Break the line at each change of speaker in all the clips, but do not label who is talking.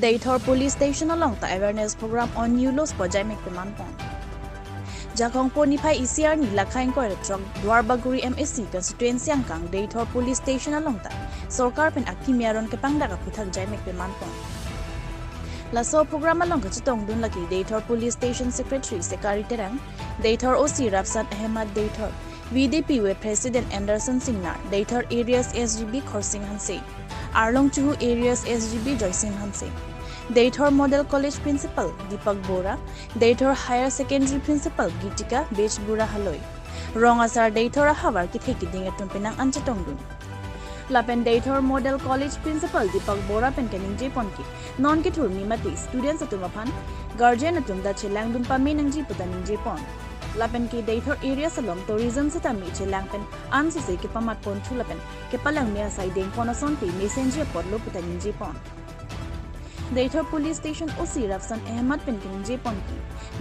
Deithor Police Station along ta awareness program on new laws po jaimek peman pon. Jakhong poni phai ECR ni lakhaing koi truck Dwarbaguri MSC constituency angkang Deithor Police Station along ta Sarkar pen akimiaron ke pangda ka phuthak jaimek peman pon. Laso program along ka chitong dun laki Deithor Police Station Secretary Sekari Terang, Deithor OC Rafsan Ahmad Deithor, VDP we President Anderson Singnar, Deithor Areas SGB Khorsing Hanse, Arlong Chuhu Areas SGB Joysing Hanse, Deithor Model College Principal Deepak Bora, Deithor Higher Secondary Principal Gitika Bechbura Haloi, Rongasar Deithor Hawar ki theki ding atum penang anchatong dun. Lapen Deithor Model College Principal Deepak Bora pen kening je ponki non ki thur mimati students atum aphan guardian atum da chelang dun pa menang ji putaning je pon. Lapen ki Deithor area salom tourism se tami chelang pen an su se ke pamat pon thu lapen ke palang mia sai deng ponason ti messenger por lo putaning je pon. Deithor Police Station OC Rafsan Ahmad pen kening je pon ki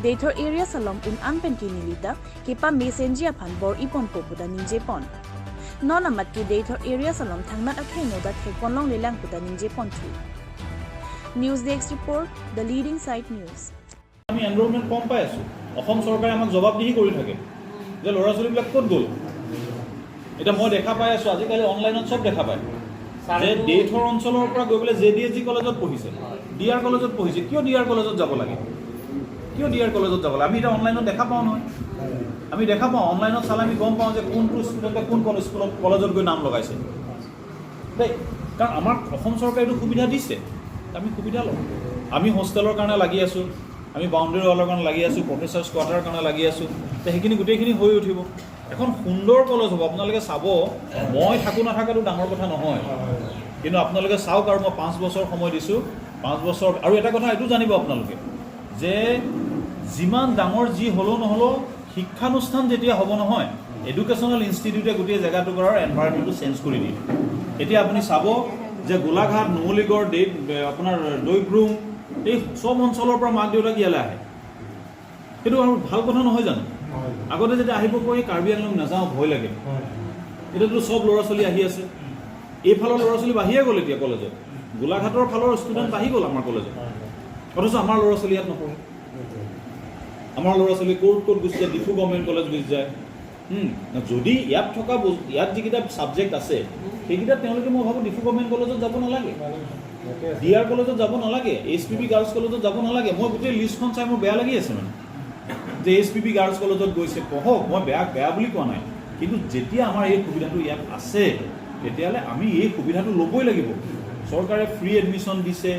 Deithor area salom un an pen ki nilita ke pa messenger phan bor ipon ko putaning je pon. Nonamat ki Deithor area salom thangnat akheno da thekponlong lelang putaning je pon thu. News Desk report, The Leading Site News.
আমি enrolment কম পাই আছোঁ। অসম চৰকাৰে আমাক জবাবদিহি কৰি থাকে যে ল'ৰা ছোৱালীবিলাক ক'ত গ'ল। এতিয়া মই দেখা পাই আছোঁ, আজিকালি অনলাইনত চব দেখা পায় যে দেইথৰ অঞ্চলৰ পৰা গৈ পেলাই জে ডি এছ জি কলেজত পঢ়িছে, ডি আৰ কলেজত পঢ়িছে। কিয় ডি আৰ কলেজত যাব লাগে? কিয় ডি আৰ কলেজত যাব লাগে? আমি এতিয়া অনলাইনত দেখা পাওঁ নহয়, আমি দেখা পাওঁ। অনলাইনত চালে আমি গম পাওঁ যে কোনটো ষ্টুডেণ্টে কোন কলেজ স্কুলত কলেজত গৈ নাম লগাইছে দেই। কাৰণ আমাক অসম চৰকাৰে এইটো সুবিধা দিছে, আমি সুবিধা লওঁ। আমি হোষ্টেলৰ কাৰণে লাগি আছোঁ, আমি বাউণ্ডেৰী ৱালৰ কাৰণে লাগি আছোঁ, প্ৰফেচাৰ্ছ কোৱাৰ্টাৰৰ কাৰণে লাগি আছোঁ। তো সেইখিনি গোটেইখিনি হৈ উঠিব, এখন সুন্দৰ কলেজ হ'ব। আপোনালোকে চাব, মই থাকোঁ নাথাকাটো ডাঙৰ কথা নহয়, কিন্তু আপোনালোকে চাওক। আৰু মই 5 বছৰ সময় দিছোঁ, 5 বছৰ। আৰু এটা কথা এইটো জানিব আপোনালোকে যে যিমান ডাঙৰ যি হ'লেও নহ'লেও শিক্ষানুষ্ঠান যেতিয়া হ'ব নহয়, এডুকেশ্যনেল ইনষ্টিটিউটে গোটেই জেগাটুকুৰাৰ এনভাইৰনমেণ্টটো চেঞ্জ কৰি দিয়ে। এতিয়া আপুনি চাব যে গোলাঘাট, নুমলীগড়, দেই আপোনাৰ দৈগ্ৰুং, এই চব অঞ্চলৰ পৰা মাক দেউতাক ইয়ালৈ আহে। সেইটো আৰু ভাল কথা নহয় জানো? আগতে যেতিয়া আহিব কয়, কাৰ্বি আংলং নাযাওঁ, ভয় লাগে। এতিয়াতো চব ল'ৰা ছোৱালী আহি আছে। এইফালৰ ল'ৰা ছোৱালী বাঢ়িয়ে গ'ল এতিয়া কলেজত। গোলাঘাটৰ ফালৰ ষ্টুডেণ্ট বাঢ়ি গ'ল আমাৰ কলেজত, অথচ আমাৰ ল'ৰা ছোৱালী ইয়াত নপঢ়ে। আমাৰ ল'ৰা ছোৱালী ক'ত ক'ত গুচি যায়? ডিফু গভৰ্ণমেণ্ট কলেজ গুচি যায়। যদি ইয়াত থকা ইয়াত যিকেইটা ছাবজেক্ট আছে, সেইকেইটা তেওঁলোকে মই ভাবোঁ ডিফু গভৰ্ণমেণ্ট কলেজত যাব নালাগে, ডি আৰ কলেজত যাব নালাগে, এইচ পি বি গাৰ্লছ কলেজত যাব নালাগে। মই গোটেই লিষ্টখন চাই মোৰ বেয়া লাগি আছে মানে যে এইচ পি বি গাৰ্লছ কলেজত গৈছে। পঢ়ক, মই বেয়া বেয়া বুলি কোৱা নাই। কিন্তু যেতিয়া আমাৰ এই সুবিধাটো ইয়াত আছে, তেতিয়াহ'লে আমি এই সুবিধাটো ল'বই লাগিব। চৰকাৰে ফ্ৰী এডমিশ্যন দিছে,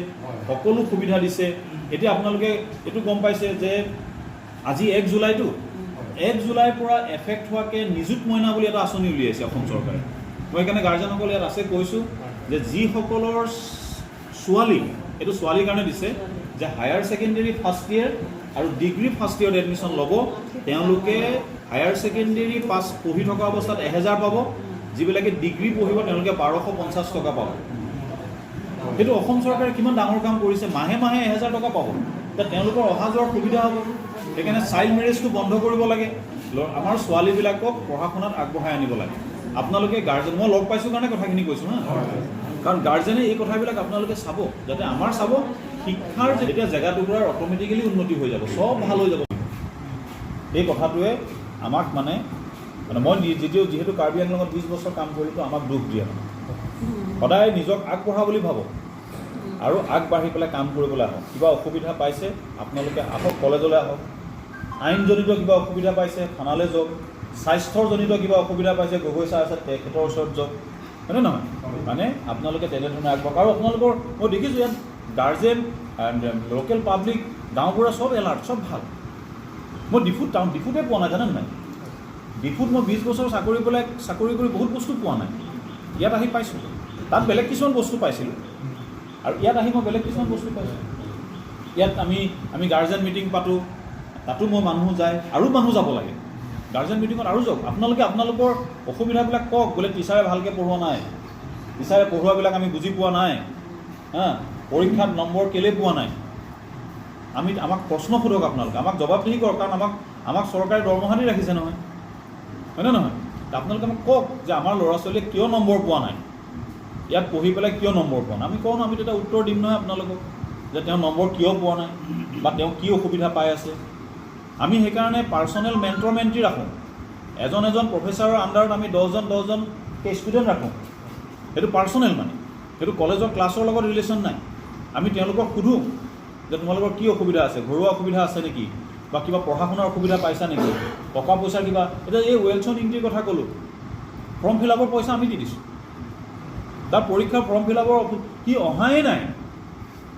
সকলো সুবিধা দিছে। এতিয়া আপোনালোকে এইটো গম পাইছে যে আজি 1 জুলাইটো, 1 জুলাইৰ পৰা এফেক্ট হোৱাকৈ নিযুত মইনা বুলি এটা আঁচনি উলিয়াইছে অসম চৰকাৰে। মই সেইকাৰণে গাৰ্জেনসকল ইয়াত আছে কৈছোঁ যে যিসকলৰ ছোৱালী, এইটো ছোৱালীৰ কাৰণে দিছে যে হায়াৰ ছেকেণ্ডেৰী ফাৰ্ষ্ট ইয়েৰ আৰু ডিগ্ৰী ফাৰ্ষ্ট ইয়েৰত এডমিশ্যন ল'ব, তেওঁলোকে হায়াৰ ছেকেণ্ডেৰী পাছ পঢ়ি থকা অৱস্থাত 1000 পাব। যিবিলাকে ডিগ্ৰী পঢ়িব, তেওঁলোকে 1250 টকা পাব। সেইটো অসম চৰকাৰে কিমান ডাঙৰ কাম কৰিছে! মাহে মাহে 1000 টকা পাব। এতিয়া তেওঁলোকৰ অহা যোৱাৰ সুবিধা হ'ব। সেইকাৰণে চাইল্ড মেৰেজটো বন্ধ কৰিব লাগে। আমাৰ ছোৱালীবিলাকক পঢ়া শুনাত আগবঢ়াই আনিব লাগে। আপোনালোকে গাৰ্জেন, মই লগ পাইছোঁ কাৰণে কথাখিনি কৈছোঁ হা, কাৰণ গাৰ্জেনে এই কথাবিলাক আপোনালোকে চাব, যাতে আমাৰ চাব শিক্ষাৰ যেতিয়া জেগা টুকুৰাৰ অট'মেটিকেলি উন্নতি হৈ যাব, চব ভাল হৈ যাব। এই কথাটোৱে আমাক মানে মানে মই যিটো যিহেতু কাৰ্বি আংলঙত 20 বছৰ কাম কৰিলোঁ, আমাক দুখ দিয়ে। মানে সদায় নিজক আগবঢ়া বুলি ভাবক আৰু আগবাঢ়ি পেলাই কাম কৰিবলৈ আহক। কিবা অসুবিধা পাইছে আপোনালোকে, আহক, কলেজলৈ আহক। আইনজনিত কিবা অসুবিধা পাইছে, থানালৈ যাওক। স্বাস্থ্যৰজনিত কিবা অসুবিধা পাইছে, গগৈ ছাৰ আছে, তেখেতৰ ওচৰত যাওক। হয়নে নহয়? মানে আপোনালোকে তেনেধৰণে আগবাঢ়ক। আৰু আপোনালোকৰ মই দেখিছোঁ ইয়াত গাৰ্জেন, লোকেল পাব্লিক, গাঁওবুঢ়া চব এলাৰ্ট, চব ভাল। মই ডিফুত টাউন ডিফুতে পোৱা নাই, জানে নাই? ডিফুত মই 20 বছৰ চাকৰি পেলাই চাকৰি কৰি বহুত বস্তু পোৱা নাই, ইয়াত আহি পাইছোঁ। তাত বেলেগ কিছুমান বস্তু পাইছিলোঁ আৰু ইয়াত আহি মই বেলেগ কিছুমান বস্তু পাইছোঁ। ইয়াত আমি আমি গাৰ্জেন মিটিং পাতোঁ, তাতো মই মানুহ যায় আৰু মানুহ যাব লাগে। গাৰ্জেন মিটিঙত আৰু যাওক আপোনালোকে, আপোনালোকৰ অসুবিধাবিলাক কওক, বোলে টিচাৰে ভালকৈ পঢ়োৱা নাই, টিচাৰে পঢ়োৱাবিলাক আমি বুজি পোৱা নাই, হা, পৰীক্ষাত নম্বৰ কেলৈ পোৱা নাই আমি, আমাক প্ৰশ্ন সোধক আপোনালোকে, আমাক জবাবদিহি কৰক। কাৰণ আমাক আমাক চৰকাৰে দৰমহা দি ৰাখিছে নহয়, হয়নে নহয়? আপোনালোকে আমাক কওক যে আমাৰ ল'ৰা ছোৱালীয়ে কিয় নম্বৰ পোৱা নাই, ইয়াত পঢ়ি পেলাই কিয় নম্বৰ পোৱা নাই। আমি কওঁ ন, আমি তেতিয়া উত্তৰ দিম নহয় আপোনালোকক। যে তেওঁ নম্বৰ কিয় পোৱা নাই বা তেওঁ কি অসুবিধা পাই আছে। আমি সেইকাৰণে পাৰ্চনেল মেণ্টৰ মেণ্টি ৰাখোঁ। এজন এজন প্ৰফেচাৰৰ আণ্ডাৰত আমি 10জন 10জনকৈ ষ্টুডেণ্ট ৰাখোঁ। সেইটো পাৰ্চনেল, মানে সেইটো কলেজৰ ক্লাছৰ লগত ৰিলেশ্যন নাই। আমি তেওঁলোকক সোধোঁ যে তোমালোকৰ কি অসুবিধা আছে, ঘৰুৱা অসুবিধা আছে নেকি বা কিবা পঢ়া শুনাৰ অসুবিধা পাইছা নেকি, টকা পইচাৰ কিবা। এতিয়া এই ৱেলছন ইংটিৰ কথা ক'লোঁ, ফৰ্ম ফিল আপৰ পইচা আমি দি দিছোঁ। তাৰ পৰীক্ষাৰ ফৰ্ম ফিল আপৰ সি অহাই নাই,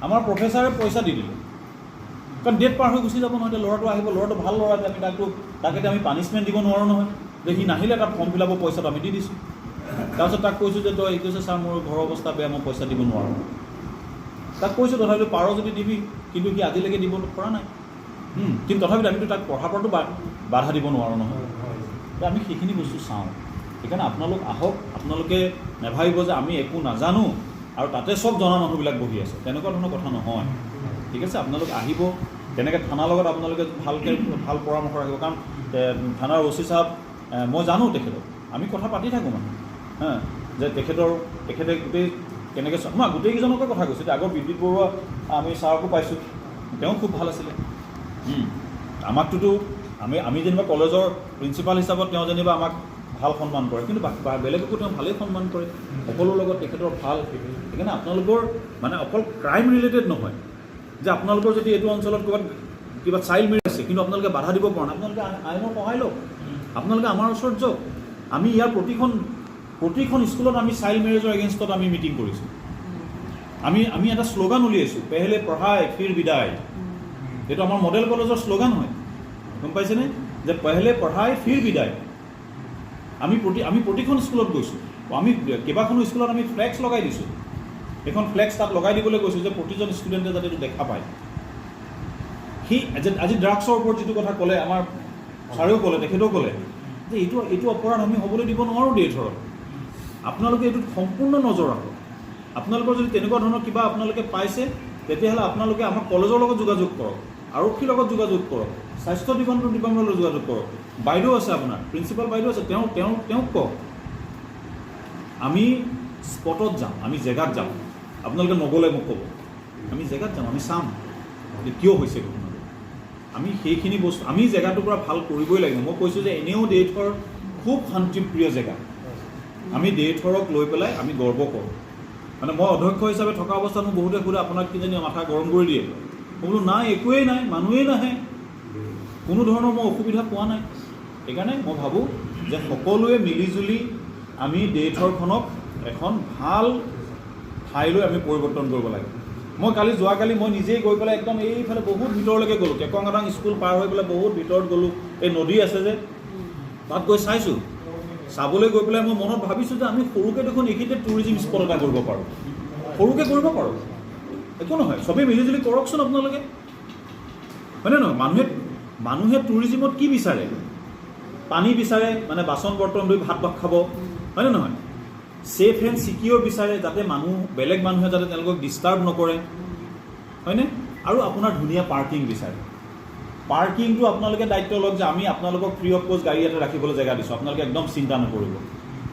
আমাৰ প্ৰফেচাৰে পইচা দি দিলে। কাৰণ ডেট পাৰ হৈ গুচি যাব নহয়। এতিয়া ল'ৰাটো আহিব, ল'ৰাটো ভাল ল'ৰা, আমি তাক এতিয়া আমি পানিছমেণ্ট দিব নোৱাৰোঁ নহয় যে সি নাহিলে, তাক ফৰ্ম ফিল আপৰ পইচাটো আমি দি দিছোঁ। তাৰপিছত তাক কৈছোঁ যে তই, কৈছে ছাৰ মোৰ ঘৰৰ অৱস্থা বেয়া, মই পইচা দিব নোৱাৰোঁ। তাক কৈছোঁ তথাপিতো পাৰ যদি দিবি, কিন্তু সি আজিলৈকে দিব পৰা নাই। কিন্তু তথাপিতো আমিতো তাক পঢ়াৰ পৰাতো বাধা দিব নোৱাৰোঁ নহয়। আমি সেইখিনি বস্তু চাওঁ। সেইকাৰণে আপোনালোক আহক, আপোনালোকে নাভাবিব যে আমি একো নাজানো আৰু তাতে চব জনা মানুহবিলাক বহি আছে, তেনেকুৱা ধৰণৰ কথা নহয়। ঠিক আছে, আপোনালোক আহিব। তেনেকৈ থানাৰ লগত আপোনালোকে ভালকৈ ভাল পৰামৰ্শ ৰাখিব, কাৰণ থানাৰ অ' চি চাহাব, মই জানো তেখেতক, আমি কথা পাতি থাকোঁ মানে হা, যে তেখেতে গোটেই কেনেকৈ, মই গোটেইকেইজনকে কথা কৈছোঁ। এতিয়া আগৰ বিদ্যুৎ বৰুৱা আমি ছাৰকো পাইছোঁ, তেওঁ খুব ভাল আছিলে। আমাকটোতো আমি আমি যেনিবা কলেজৰ প্ৰিন্সিপাল হিচাপত তেওঁ যেনিবা আমাক ভাল সন্মান কৰে, কিন্তু বেলেগকো তেওঁ ভালেই সন্মান কৰে, সকলোৰ লগত তেখেতৰ ভাল। সেইকাৰণে আপোনালোকৰ মানে অকল ক্ৰাইম ৰিলেটেড নহয় যে আপোনালোকৰ যদি এইটো অঞ্চলত ক'ৰবাত কিবা চাইল্ড মেৰেজ আছে কিন্তু আপোনালোকে বাধা দিব পৰা নাই, আপোনালোকে আইনৰ সহায় লওক, আপোনালোকে আমাৰ ওচৰত যাওক। আমি ইয়াৰ প্ৰতিখন স্কুলত আমি চাইল্ড মেৰেজৰ এগেইনষ্টত আমি মিটিং কৰিছোঁ। আমি আমি এটা শ্লোগান উলিয়াইছোঁ, "पहले पढ़ाई फिर विदाई"। এইটো আমাৰ মডেল কলেজৰ শ্লোগান হয়, গম পাইছেনে, যে "पहले पढ़ाई फिर विदाई"। আমি প্ৰতিখন স্কুলত গৈছোঁ, আমি কেইবাখনো স্কুলত আমি ফ্লেক্স লগাই দিছোঁ। এইখন ফ্লেক্স তাত লগাই দিবলৈ কৈছোঁ যে প্ৰতিজন ষ্টুডেণ্টে যাতে এইটো দেখা পায়। সি আজি ড্ৰাগছৰ ওপৰত যিটো কথা ক'লে, আমাৰ ছাৰেও ক'লে, তেখেতেও ক'লে যে এইটো অপৰাধ আমি হ'বলৈ দিব নোৱাৰোঁ দেশৰত। আপোনালোকে এইটোত সম্পূৰ্ণ নজৰ ৰাখক। আপোনালোকৰ যদি তেনেকুৱা ধৰণৰ কিবা আপোনালোকে পাইছে, তেতিয়াহ'লে আপোনালোকে আমাৰ কলেজৰ লগত যোগাযোগ কৰক, আৰক্ষীৰ লগত যোগাযোগ কৰক, স্বাস্থ্য ডিপাৰ্টমেণ্টৰ লগত যোগাযোগ কৰক। বাইদেউ আছে, আপোনাৰ প্ৰিন্সিপাল বাইদেউ আছে, তেওঁ তেওঁ তেওঁক কওক। আমি স্পটত যাম, আমি জেগাত যাম। আপোনালোকে নগ'লে মোক ক'ব, আমি জেগাত যাম, আমি চাম যে কিয় হৈছে ঘটনাটো। আমি সেইখিনি বস্তু আমি জেগাটোৰ পৰা ভাল কৰিবই লাগিব। মই কৈছোঁ যে এনেও দেইথৰ খুব শান্তিপ্ৰিয় জেগা। আমি দেইথৰক লৈ পেলাই আমি গৰ্ব কৰোঁ। মানে মই অধ্যক্ষ হিচাপে থকা অৱস্থাত মোক বহুতে সোধে, আপোনাক কিজানি মাথা গৰম কৰি দিয়ে। মই বোলো নাই, একোৱেই নাই, মানুহেই নাহে, কোনো ধৰণৰ মই অসুবিধা পোৱা নাই। সেইকাৰণে মই ভাবোঁ যে সকলোৱে মিলিজুলি আমি দেইথৰখনক এখন ভাল ঠাইলৈ আমি পৰিৱৰ্তন কৰিব লাগে। মই কালি, যোৱাকালি মই নিজেই গৈ পেলাই একদম এইফালে বহুত ভিতৰলৈকে গ'লোঁ, কেকংগাদাং স্কুল পাৰ হৈ পেলাই বহুত ভিতৰত গ'লোঁ। এই নদী আছে যে, তাত গৈ চাইছোঁ। চাবলৈ গৈ পেলাই মই মনত ভাবিছোঁ যে আমি সৰুকৈ দেখোন এইখিনিতে টুৰিজিম স্পট এটা কৰিব পাৰোঁ, সৰুকৈ কৰিব পাৰোঁ, একো নহয়, চবেই মিলিজুলি কৰকচোন আপোনালোকে, হয়নে নহয়? মানুহে টুৰিজিমত কি বিচাৰে? পানী বিচাৰে, মানে বাচন বৰ্তন ধুই ভাত ভাত খাব, হয়নে নহয়? ছেফ এণ্ড ছিকিয়ৰ বিচাৰে, যাতে বেলেগ মানুহে যাতে তেওঁলোকক ডিষ্টাৰ্ব নকৰে, হয়নে? আৰু আপোনাৰ ধুনীয়া পাৰ্কিং বিচাৰে। পাৰ্কিংটো আপোনালোকে দায়িত্ব লওক যে আমি আপোনালোকক ফ্ৰী অফ কষ্ট গাড়ী ইয়াতে ৰাখিবলৈ জেগা দিছোঁ, আপোনালোকে একদম চিন্তা নকৰিব।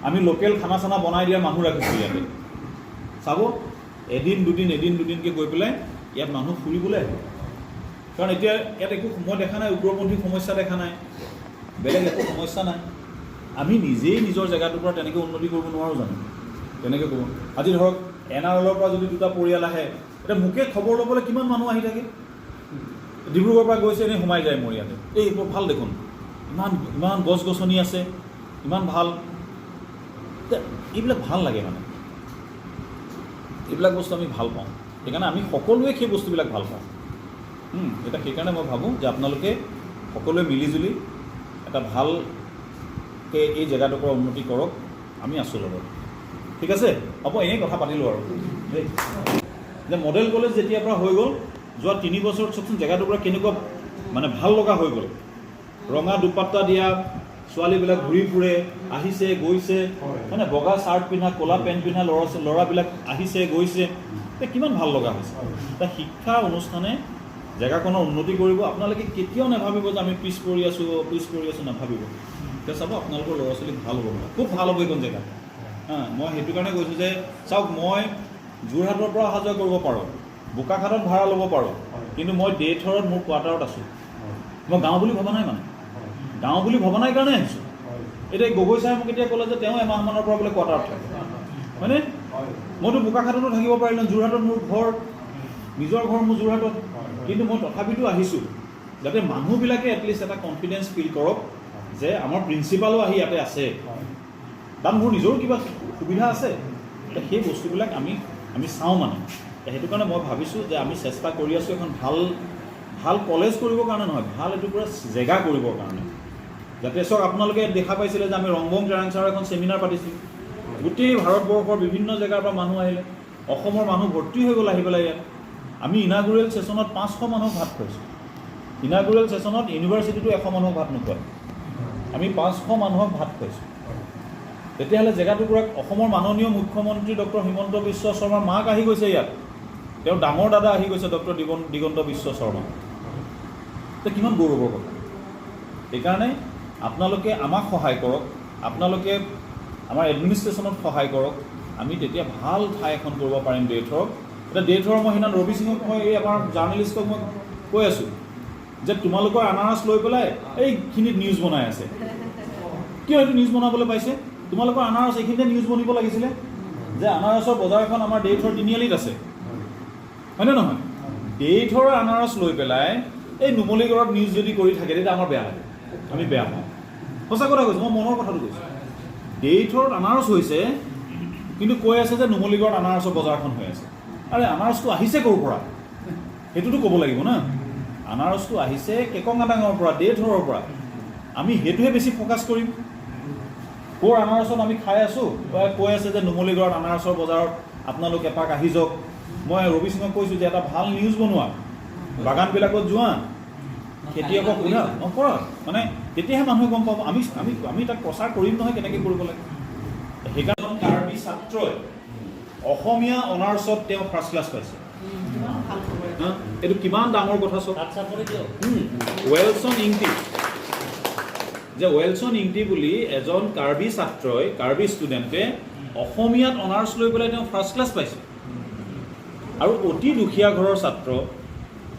আমি লোকেল খানা চানা বনাই দিয়া মানুহ ৰাখিছোঁ ইয়াতে। চাব, এদিন দুদিন, এদিন দুদিনকৈ গৈ পেলাই ইয়াত মানুহ ফুৰিবলৈ আহিব। কাৰণ এতিয়া ইয়াত একো মই দেখা নাই, উগ্ৰপন্থী সমস্যা দেখা নাই, বেলেগ একো সমস্যা নাই। আমি নিজেই নিজৰ জেগাটোৰ পৰা তেনেকৈ উন্নতি কৰিব নোৱাৰোঁ জানো? তেনেকৈ ক'ব, আজি ধৰক এন আৰ এলৰ পৰা যদি দুটা পৰিয়াল আহে, এতিয়া মোকে খবৰ ল'বলৈ কিমান মানুহ আহি থাকে। ডিব্ৰুগড়ৰ পৰা গৈছে, এনেই সোমাই যায় মোৰ ইয়াতে, এই বৰ ভাল দেখোন, ইমান ইমান গছ গছনি আছে, ইমান ভাল। এতিয়া এইবিলাক ভাল লাগে, মানে এইবিলাক বস্তু আমি ভাল পাওঁ। সেইকাৰণে আমি সকলোৱে সেই বস্তুবিলাক ভাল পাওঁ। এতিয়া সেইকাৰণে মই ভাবোঁ যে আপোনালোকে সকলোৱে মিলিজুলি এটা ভালকৈ এই জেগাটোৰ পৰা উন্নতি কৰক, আমি আছোঁ লগত। ঠিক আছে, হ'ব, এনেই কথা পাতিলোঁ আৰু দেই। যে মডেল কলেজ যেতিয়াৰ পৰা হৈ গ'ল, যোৱা 3 বছৰত চাওকচোন জেগাটোৰ পৰা কেনেকুৱা মানে ভাল লগা হৈ গ'ল। ৰঙা দুপাট্টা দিয়া ছোৱালীবিলাক ঘূৰি ফুৰে, আহিছে গৈছে, মানে বগা চাৰ্ট পিন্ধা, ক'লা পেণ্ট পিন্ধা ল'ৰাবিলাক আহিছে গৈছে। এতিয়া কিমান ভাল লগা হৈছে। এতিয়া শিক্ষা অনুষ্ঠানে জেগাখনৰ উন্নতি কৰিব। আপোনালোকে কেতিয়াও নাভাবিব যে আমি পিছ পৰি আছোঁ, পিছ পৰি আছোঁ, নাভাবিব। এতিয়া চাব, আপোনালোকৰ ল'ৰা ছোৱালীক ভাল হ'ব, মানে খুব ভাল হ'ব এইখন জেগা। হা, মই সেইটো কাৰণে কৈছোঁ যে চাওক, মই যোৰহাটৰ পৰা অহা যোৱা কৰিব পাৰোঁ। বোকাখাটত ভাড়া ল'ব পাৰোঁ, কিন্তু মই দেইথৰত মোৰ কোৱাৰ্টাৰত আছোঁ। মই গাঁও বুলি ভবা নাই, মানে গাঁও বুলি ভবা নাই কাৰণে আহিছোঁ। এতিয়া গগৈ ছাৰে মোক এতিয়া ক'লে যে তেওঁ এমাহমানৰ পৰা বোলে কোৱাৰ্টাৰত থাকে, হয়নে? মইতো বোকাখাটতো থাকিব পাৰিলোঁ, যোৰহাটত মোৰ ঘৰ, নিজৰ ঘৰ মোৰ যোৰহাটত, কিন্তু মই তথাপিতো আহিছোঁ যাতে মানুহবিলাকে এটলিষ্ট এটা কনফিডেঞ্চ ফিল কৰক যে আমাৰ প্ৰিন্সিপালো আহি ইয়াতে আছে, তাত মোৰ নিজৰো কিবা সুবিধা আছে। এতিয়া সেই বস্তুবিলাক আমি আমি চাওঁ মানে। সেইটো কাৰণে মই ভাবিছোঁ যে আমি চেষ্টা কৰি আছোঁ এখন ভাল ভাল কলেজ কৰিবৰ কাৰণে নহয়, ভাল এটুকুৰা জেগা কৰিবৰ কাৰণে, যাতে চাওক আপোনালোকে দেখা পাইছিলে যে আমি ৰংবং টেৰাংচাৰৰ এখন ছেমিনাৰ পাতিছিলোঁ, গোটেই ভাৰতবৰ্ষৰ বিভিন্ন জেগাৰ পৰা মানুহ আহিলে, অসমৰ মানুহ ভৰ্তি হৈ গ'ল আহি পেলাই ইয়াত। আমি ইনাগুৰেল ছেশ্যনত 500 মানুহক ভাত খুৱাইছোঁ। ইনাগুৰেল ছেশ্যনত ইউনিভাৰ্চিটিটো 100 মানুহক ভাত নোখোৱায়, আমি 500 মানুহক ভাত খুৱাইছোঁ। তেতিয়াহ'লে জেগাটুকুৰাক অসমৰ মাননীয় মুখ্যমন্ত্ৰী ডক্টৰ হিমন্ত বিশ্ব শৰ্মাৰ মাক আহি গৈছে ইয়াত, তেওঁৰ ডাঙৰ দাদা আহি গৈছে ডক্টৰ দিগন্ত বিশ্ব শৰ্মা। এতিয়া কিমান গৌৰৱৰ কথা। সেইকাৰণে আপোনালোকে আমাক সহায় কৰক, আপোনালোকে আমাৰ এডমিনিষ্ট্ৰেশ্যনত সহায় কৰক, আমি তেতিয়া ভাল ঠাই এখন কৰিব পাৰিম দেইথৰক। এতিয়া দেইথৰৰ মই সেইদিনা ৰবি সিঙক, মই এই আমাৰ জাৰ্নেলিষ্টক মই কৈ আছোঁ যে তোমালোকৰ আনাৰস লৈ পেলাই এইখিনিত নিউজ বনাই আছে, কিয় এইটো নিউজ বনাবলৈ পাইছে? তোমালোকৰ আনাৰস এইখিনিতে নিউজ বনিব লাগিছিলে যে আনাৰসৰ বজাৰখন আমাৰ দেইথৰ তিনিআলিত আছে, হয়নে নহয়? দেইথৰৰ আনাৰস লৈ পেলাই এই নুমলীগড়ত নিউজ যদি কৰি থাকে তেতিয়া আমাৰ বেয়া লাগে, আমি বেয়া পাওঁ। সঁচা কথা কৈছোঁ, মই মনৰ কথাটো কৈছোঁ। দেইথৰত আনাৰস হৈছে, কিন্তু কৈ আছে যে নুমলীগড়ত আনাৰসৰ বজাৰখন হৈ আছে। আৰে আনাৰসটো আহিছে ক'ৰ পৰা সেইটোতো ক'ব লাগিব না। আনাৰসটো আহিছে কেকঙাডাঙৰ পৰা, দেইথৰৰ পৰা। আমি সেইটোহে বেছি ফ'কাছ কৰিম। ক'ৰ আনাৰসত আমি খাই আছোঁ, কৈ আছে যে নুমলীগড়ত আনাৰসৰ বজাৰত আপোনালোক এপাক আহি যাওক। মই ৰবি সিঙক কৈছোঁ যে এটা ভাল নিউজ বনোৱা, বাগানবিলাকত যোৱা, খেতিয়কক সোধা, অঁ কৰা, মানে তেতিয়াহে মানুহে গম পাব। আমি আমি আমি তাক প্ৰচাৰ কৰিম নহয় কেনেকৈ কৰিব লাগে। সেইকাৰণে কাৰ্বি ছাত্ৰই অসমীয়া অনাৰ্ছত তেওঁ ফাৰ্ষ্ট ক্লাছ পাইছে। হা? এইটো কিমান ডাঙৰ কথা চাওক। ৱেলছন ইংটি, যে ৱেলছন ইংটি বুলি এজন কাৰ্বি ছাত্ৰই, কাৰ্বি ষ্টুডেণ্টে অসমীয়াত অনাৰ্ছ লৈ পেলাই তেওঁ ফাৰ্ষ্ট ক্লাছ পাইছে, আৰু অতি দুখীয়া ঘৰৰ ছাত্ৰ।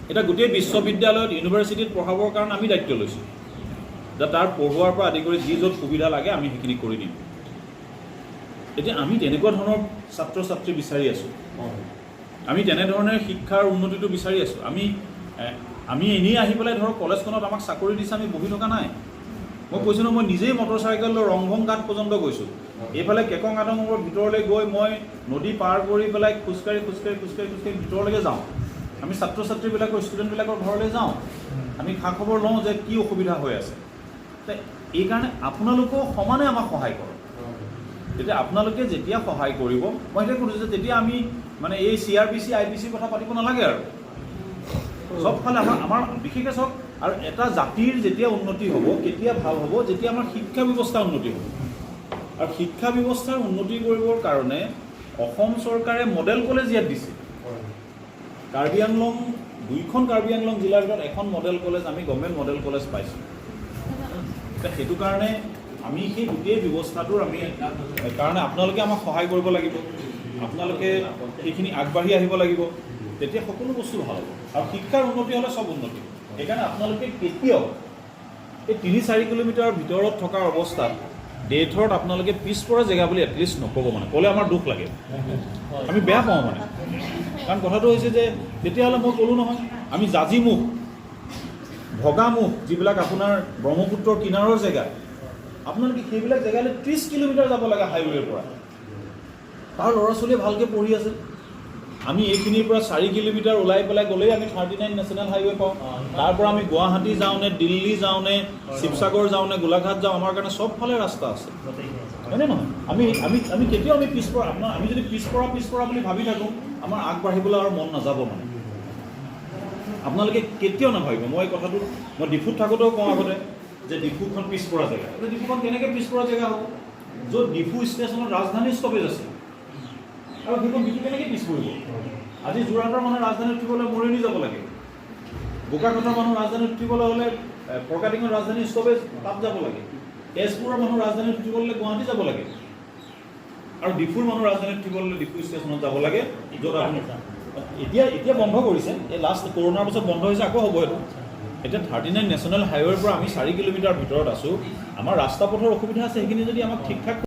এতিয়া গোটেই বিশ্ববিদ্যালয়ত, ইউনিভাৰ্চিটিত পঢ়াবৰ কাৰণে আমি দায়িত্ব লৈছোঁ যে তাৰ পঢ়োৱাৰ পৰা আদি কৰি যি য'ত সুবিধা লাগে আমি সেইখিনি কৰি দিম। এতিয়া আমি তেনেকুৱা ধৰণৰ ছাত্ৰ ছাত্ৰী বিচাৰি আছোঁ, আমি তেনেধৰণে শিক্ষাৰ উন্নতিটো বিচাৰি আছোঁ। আমি এনেই আহি পেলাই ধৰক কলেজখনত আমাক চাকৰি দিছে, আমি বহি থকা নাই। মই কৈছোঁ নহয়, মই নিজেই মটৰ চাইকেল লৈ ৰংভং ঘাট পৰ্যন্ত গৈছোঁ। এইফালে কেকং আদঙৰ ভিতৰলৈ গৈ মই নদী পাৰ কৰি পেলাই খোজকাঢ়ি খোজকাঢ়ি খোজকাঢ়ি খোজকাঢ়ি ভিতৰলৈকে যাওঁ। আমি ছাত্ৰ ছাত্ৰীবিলাকৰ, ষ্টুডেণ্টবিলাকৰ ঘৰলৈ যাওঁ, আমি খা খবৰ লওঁ যে কি অসুবিধা হৈ আছে। এইকাৰণে আপোনালোকেও সমানে আমাক সহায় কৰক। তেতিয়া আপোনালোকে যেতিয়া সহায় কৰিব, মই সেইটোৱে কৈছোঁ যে তেতিয়া আমি মানে এই চিআৰপিচি আইপিচিৰ কথা পাতিব নালাগে আৰু। চবফালে আমাৰ আমাৰ বিশেষকৈ চাওক, আৰু এটা জাতিৰ যেতিয়া উন্নতি হ'ব, কেতিয়া ভাল হ'ব? যেতিয়া আমাৰ শিক্ষা ব্যৱস্থা উন্নতি হ'ব। আৰু শিক্ষা ব্যৱস্থাৰ উন্নতি কৰিবৰ কাৰণে অসম চৰকাৰে মডেল কলেজ ইয়াত দিছে। কাৰ্বি আংলং, দুইখন কাৰ্বি আংলং জিলাৰ ভিতৰত এখন মডেল কলেজ, আমি গভৰ্ণমেণ্ট মডেল কলেজ পাইছোঁ। এতিয়া সেইটো কাৰণে আমি সেই গোটেই ব্যৱস্থাটোৰ আমি কাৰণে আপোনালোকে আমাক সহায় কৰিব লাগিব, আপোনালোকে সেইখিনি আগবাঢ়ি আহিব লাগিব, তেতিয়া সকলো বস্তু ভাল হ'ব। আৰু শিক্ষাৰ উন্নতি হ'লে চব উন্নতি। সেইকাৰণে আপোনালোকে কেতিয়াও এই 3-4 কিলোমিটাৰৰ ভিতৰত থকা অৱস্থাত দেইথৰত আপোনালোকে পিছপৰা জেগা বুলি এটলিষ্ট নক'ব। মানে ক'লে আমাৰ দুখ লাগে, আমি বেয়া পাওঁ মানে। কাৰণ কথাটো হৈছে যে তেতিয়াহ'লে মই ক'লোঁ নহয়, আমি জাজিমুখ, ভগামুখ, যিবিলাক আপোনাৰ ব্ৰহ্মপুত্ৰৰ কিনাৰৰ জেগা, আপোনালোকে সেইবিলাক জেগালৈ 30 কিলোমিটাৰ যাব লাগে হাইৱেৰ পৰা, তাৰ ল'ৰা ছোৱালীয়ে ভালকৈ পঢ়ি আছে। আমি এইখিনিৰ পৰা 4 কিলোমিটাৰ ওলাই পেলাই গ'লেই আমি 39 নেশ্যনেল হাইৱে পাওঁ। তাৰ পৰা আমি গুৱাহাটী যাওঁ নে দিল্লী যাওঁ নে শিৱসাগৰ যাওঁ নে গোলাঘাট যাওঁ, আমাৰ কাৰণে চবফালে ৰাস্তা আছে, হয়নে নহয়? আমি আমি আমি কেতিয়াও আমি পিছপৰা, আপোনাৰ আমি যদি পিছপৰা পিছপৰা বুলি ভাবি থাকোঁ, আমাৰ আগবাঢ়িবলৈ আৰু মন নাযাব। মানে আপোনালোকে কেতিয়াও নাভাবিব। মই এই কথাটো মই ডিফুত থাকোঁতেও কওঁ আগতে যে ডিফুখন পিছপৰা জেগা। এতিয়া ডিফুখন কেনেকৈ পিছপৰা জেগা হ'ব, য'ত ডিফু ষ্টেচনত ৰাজধানী ষ্টপেজ আছে, আৰু সেইখন ডিফু কেনেকৈ পিছ পৰিব? আজি যোৰহাটৰ মানুহ ৰাজধানীত উঠিবলৈ মৰিয়নি যাব লাগে, বোকাখাটৰ মানুহ ৰাজধানীত উঠিবলৈ হ'লে ফৰকাটিঙৰ ৰাজধানী ষ্টপেজ তাত যাব লাগে, তেজপুৰৰ মানুহ ৰাজধানীত উঠিবলৈ হ'লে গুৱাহাটী যাব লাগে, আৰু ডিফুৰ মানুহ ৰাজধানীত উঠিবলৈ হ'লে ডিফু ষ্টেচনত যাব লাগে, য'ত আপুনি এতিয়া বন্ধ কৰিছে। এই লাষ্ট কৰোণাৰ পাছত বন্ধ হৈছে, আকৌ হ'ব সেইটো। এতিয়া 39 নেশ্যনেল হাইৱেৰ পৰা আমি 4 কিলোমিটাৰ ভিতৰত আছোঁ। আমাৰ ৰাস্তা পথৰ অসুবিধা আছে, সেইখিনি যদি আমাক ঠিক ঠাক